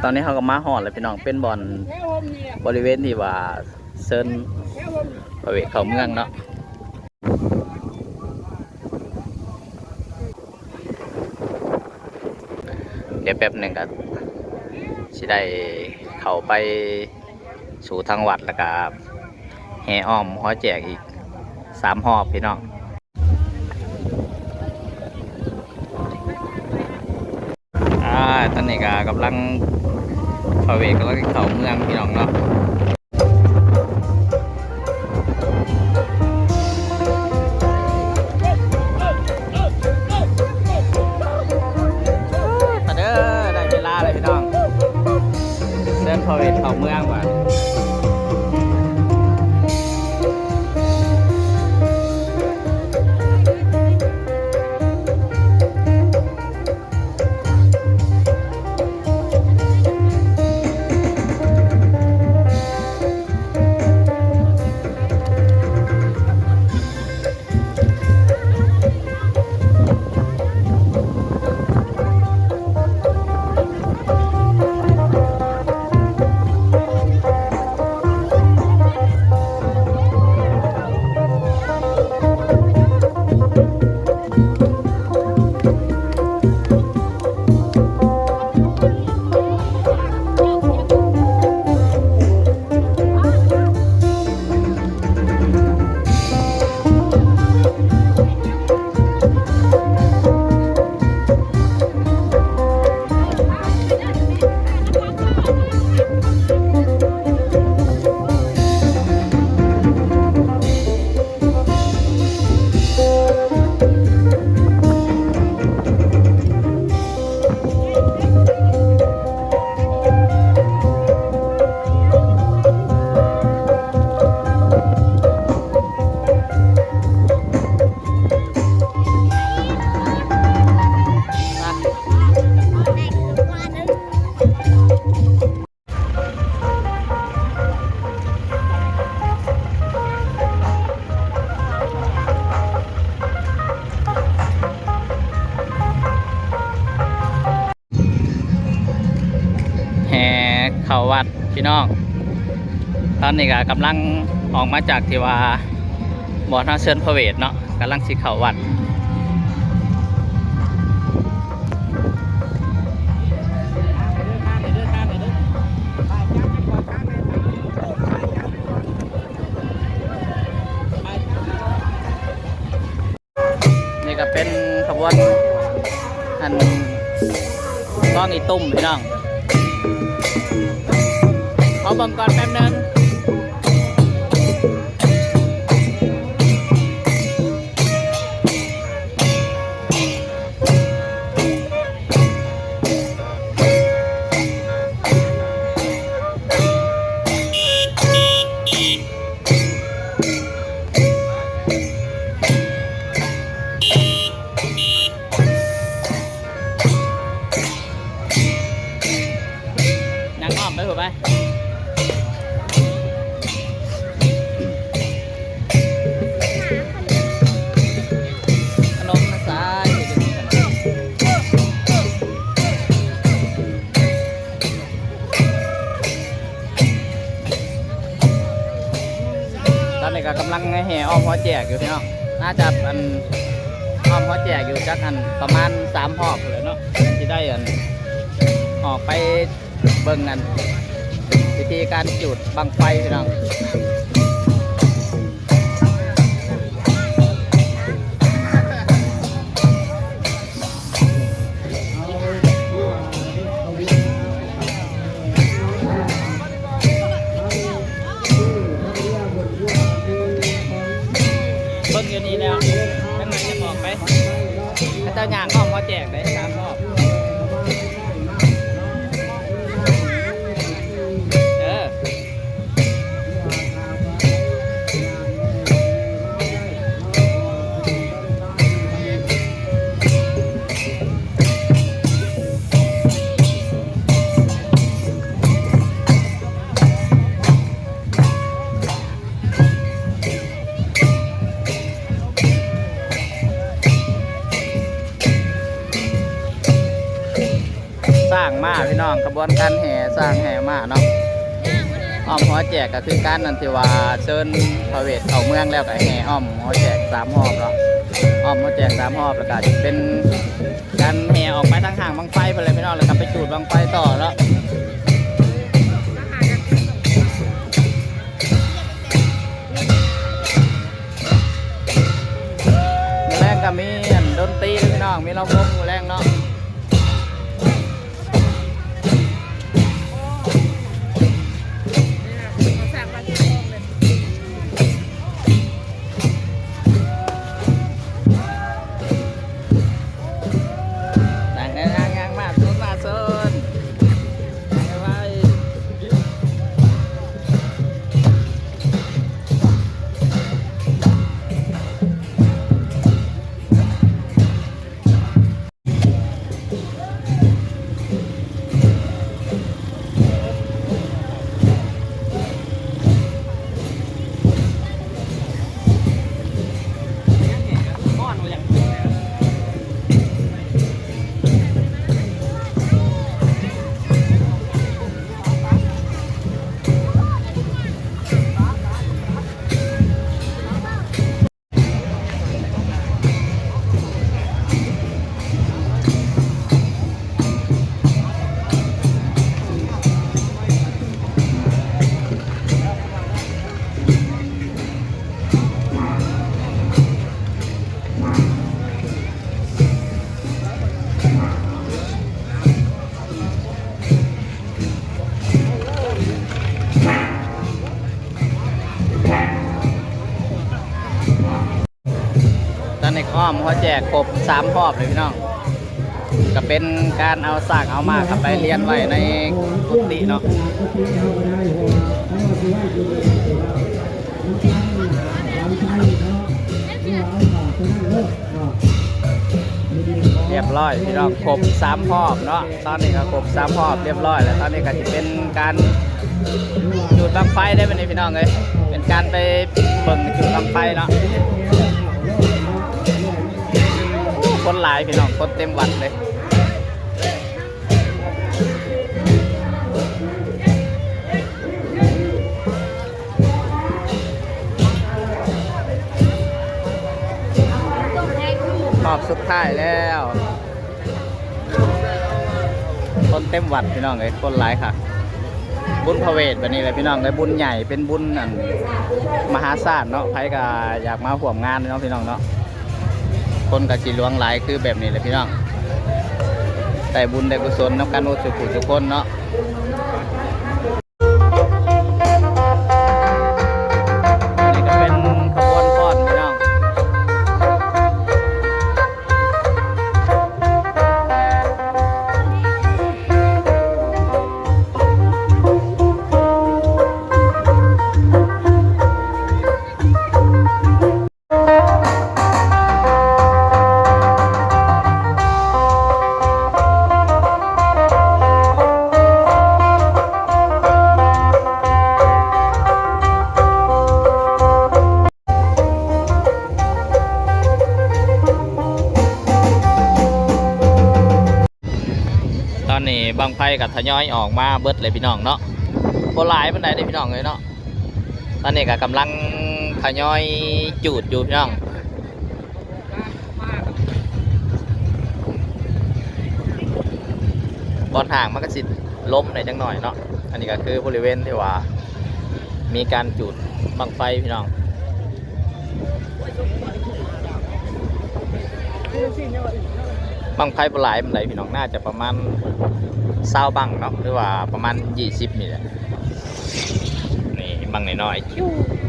ຕອນນີ້ເຮົາກໍມາຮອດແລ້ວພີ່ນ້ອງ ເປັນບ່ອນບໍລິເວນທີ່ວ່າເຊີນພະເວດເຂົ້າເມືອງເນາະ. ດຽວແປັບໜຶ່ງກໍຊິໄດ້ເຂົ້າໄປສູ່ທາງວັດ ແລ້ວກໍແຫ່ອ້ອມຫໍແຈກອີກສາມຮອບພີ່ນ້ອງ. ອາ ຕອນນີ້ກໍກຳລັງ ພະເວດກຳລັງເຂົ້າເມືອງພີ່ນ້ອງເນາະ. ມາເດີ ໄດ້ເວລາແລ້ວພີ່ນ້ອງ ເຊີນພະເວດເຂົ້າເມືອງບາດ. ແຫ່ເຂົ້າວັດພີ່ນ້ອງ. ຕອນນີ້ກໍກຳລັງອອກມາຈາກທີ່ວ່າບ່ອນເຮົາເຊີນພະເວດເນາະ ກຳລັງຊິເຂົ້າວັດ. ນີ້ກໍເປັນຂະບວນ ອັນ ກອງອີ່ຕຸ້ມພີ່ນ້ອງ. ຂໍເບິ່ງກ່ອນແປັບໜຶ່ງ. ຍ່າງອ້ອມໄປພຸ້ນໄປ. ຂະໜົມນະຊາຍ. ຕອນນີ້ກໍກຳລັງແຫ່ອ້ອມຫໍແຈກຢູ່ພີ່ນ້ອງ. ໜ້າຈະ ອັນ ອ້ອມຫໍແຈກຢູ່ຈັກ ອັນ ປະມານສາມຮອບພຸ້ນແຫຼະເນາະ ຊິໄດ້ ອັນ ອອກໄປເບິ່ງ ອັນ ວິທີການຈູດບັ້ງໄຟພີ່ນ້ອງ. ເບິ່ງຢູ່ນີ້ແລ້ວ ທາງໃນຈະອອກໄປ ເຂົາເຈົ້າຍ່າງອ້ອມຫໍແຈກໄດ້ສາມຮອບ. ເອີ. ເ ອ່າ ພີ່ນ້ອງ ຂະບວນການແຫ່ຊ້າງແຫ່ມ້າເນາະ ອ້ອມຫໍແຈກ ກໍຄືການນັ້ນທີ່ວ່າເຊີນພະເວດເຂົ້າເມືອງແລ້ວ ກໍແຫ່ອ້ອມຫໍແຈກສາມຮອບເນາະ ອ້ອມຫໍແຈກສາມຮອບ ແລ້ວກໍເປັນການແຫ່ອອກໄປທາງຫ້າງບັ້ງໄຟພຸ້ນແຫຼະພີ່ນ້ອງ ແລ້ວກໍໄປຈູດບັ້ງໄຟຕໍ່ເນາະ. ມື້ແລງກໍມີອັນດົນຕີເດ້ພີ່ນ້ອງ ມີລຳວົງມື້ແລງເນາະ. ນັ່ງເດີນທາງຍ່າງມາຊົນມາຊົນ ໄວໆ. ຕອນນີ້ອ້ອມຫົວແຈກຄົບສາມຮອບເລີຍພີ່ນ້ອງ ກໍເປັນການເອົາຊ້າງເອົາມ້າເຂົ້າໄປລຽນໄວ້ໃນກຸຕິເນາະ. ຮຽບຮ້ອຍພີ່ນ້ອງ ຄົບສາມຮອບເນາະ. ຕອນນີ້ກໍຄົບສາມຮອບຮຽບຮ້ອຍແລ້ວ ຕອນນີ້ກໍຊິເປັນການຈູດບັ້ງໄຟໄດ້ບັດນີ້ພີ່ນ້ອງເອີຍ ເປັນການໄປເບິ່ງຈູດບັ້ງໄຟເນາະ. ໂອ້ ຄົນຫຼາຍພີ່ນ້ອງ ຄົນເຕັມວັດເລີຍ. ຮອບສຸດທ້າຍແລ້ວ ຄົນເຕັມວັດພີ່ນ້ອງເອີຍ ຄົນຫຼາຍຄັກ. ບຸນພະເວດແບບນີ້ແຫຼະພີ່ນ້ອງເອີຍ ບຸນໃຫຍ່ ເປັນບຸນອັນມະຫາສານເນາະ ໃຜກໍຢາກມາຮ່ວມງານເນາະພີ່ນ້ອງເນາະ. ຄົນກໍຊິຫຼວງຫຼາຍຄືແບບນີ້ແຫຼະພີ່ນ້ອງ ໄດ້ບຸນໄດ້ກຸສົນນຳກັນໝົດສູ່ຜູ້ສູ່ຄົນເນາະ. ອັນນີ້ກໍເປັນຂະບວນຟ້ອນພີ່ນ້ອງ. ຕອນນີ້ບັ້ງໄຟກໍທະຍອຍອອກມາເບິດເລີຍພີ່ນ້ອງເນາະ ບໍ່ຫຼາຍປານໃດເດ້ພີ່ນ້ອງເອີຍເນາະ. ຕອນນີ້ກໍກຳລັງທະຍອຍຈູດຢູ່ພີ່ນ້ອງ ບ່ອນຫ້າງມັນກໍຊິລົມແດ່ຈັກໜ້ອຍເນາະ. ອັນນີ້ກໍຄືບໍລິເວນທີ່ວ່າມີການຈູດບັ້ງໄຟພີ່ນ້ອງ. ບັ້ງໄຟບໍ່ຫຼາຍປານໃດພີ່ນ້ອງ ໜ້າຈະປະມານຊາວບັ້ງເນາະ ຫຼືວ່າປະມານຊາວ ຊາວນີ້ແຫຼະ. ນີ້ບັ້ງນ້ອຍໆ ຄິ້ວ.